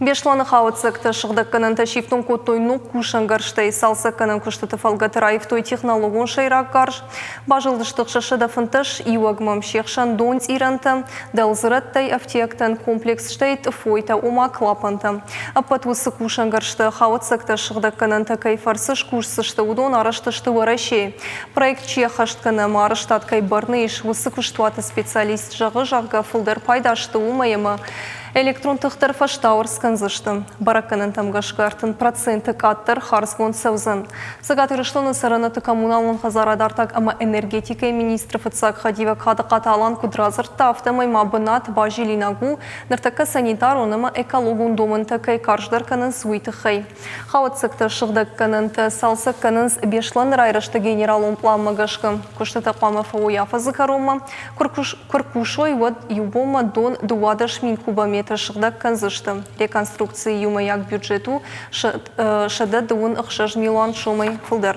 Беслӕны хауӕццӕгтӕ сыгъдӕггӕнӕнтӕ сифтонг кодтой ног кусӕнгӕрзтӕй, цалцӕггӕнӕн куыстыты фӕлгӕты раивтой технологон сӕйраг гарз, базылдысты 615 иуӕгмӕ, се хсӕн донцъирӕнтӕ, дӕлдзырӕттӕй ӕфтиӕгтӕн комплекс, стӕй тъыфойтӕ, ома клапантӕ. Ӕппӕт уыцы кусӕнгӕрзтӕ хауӕццӕгтӕ сыгъдӕггӕнӕнтӕ кӕй фӕрцы скусдзысты, уыдон арӕзт сты Уӕрӕсейы. Проект чи ӕххӕст кӕны ӕмӕ арӕзтад кӕй бӕрны ис, уыцы куыстуаты специалист зӕгъы, зӕгъгӕ, фылдӕр пайда сты уымӕй ӕмӕ Электрон тых дӕр фӕстауӕрц кӕндзысты. Бӕрӕггӕнӕнтӕм гӕсгӕ 30% къаддӕр хардзгонд цӕудзӕн. Цӕгат Ирыстоны цӕрӕнуӕтты коммуналон хӕдзарад артаг ӕмӕ энергетикӕйы министры фыццаг хӕдивӕг Хадыхъаты Алан куыд радзырдта, афтӕмӕй ма бынат базилинаг у, ныртӕккӕ санитарон ӕмӕ экологон домӕнтӕ кӕй карздӕр кӕнынц, уый тыххӕй. Хауӕццӕгтӕ сыгъдӕггӕнӕнтӕ цалцӕг кӕнынц Беслӕны райрӕзты генералон пъланмӕ гӕсгӕ. Куыстытӕ хъуамӕ фӕуой афӕдзы кӕронмӕ. Куы ркусой, уӕд иу бонмӕ дон 12 000 кубометры сыгъдӕг кӕндзысты. Реконструкцийы иумӕйаг бюджет у 126 милуан сомӕй фылдӕр.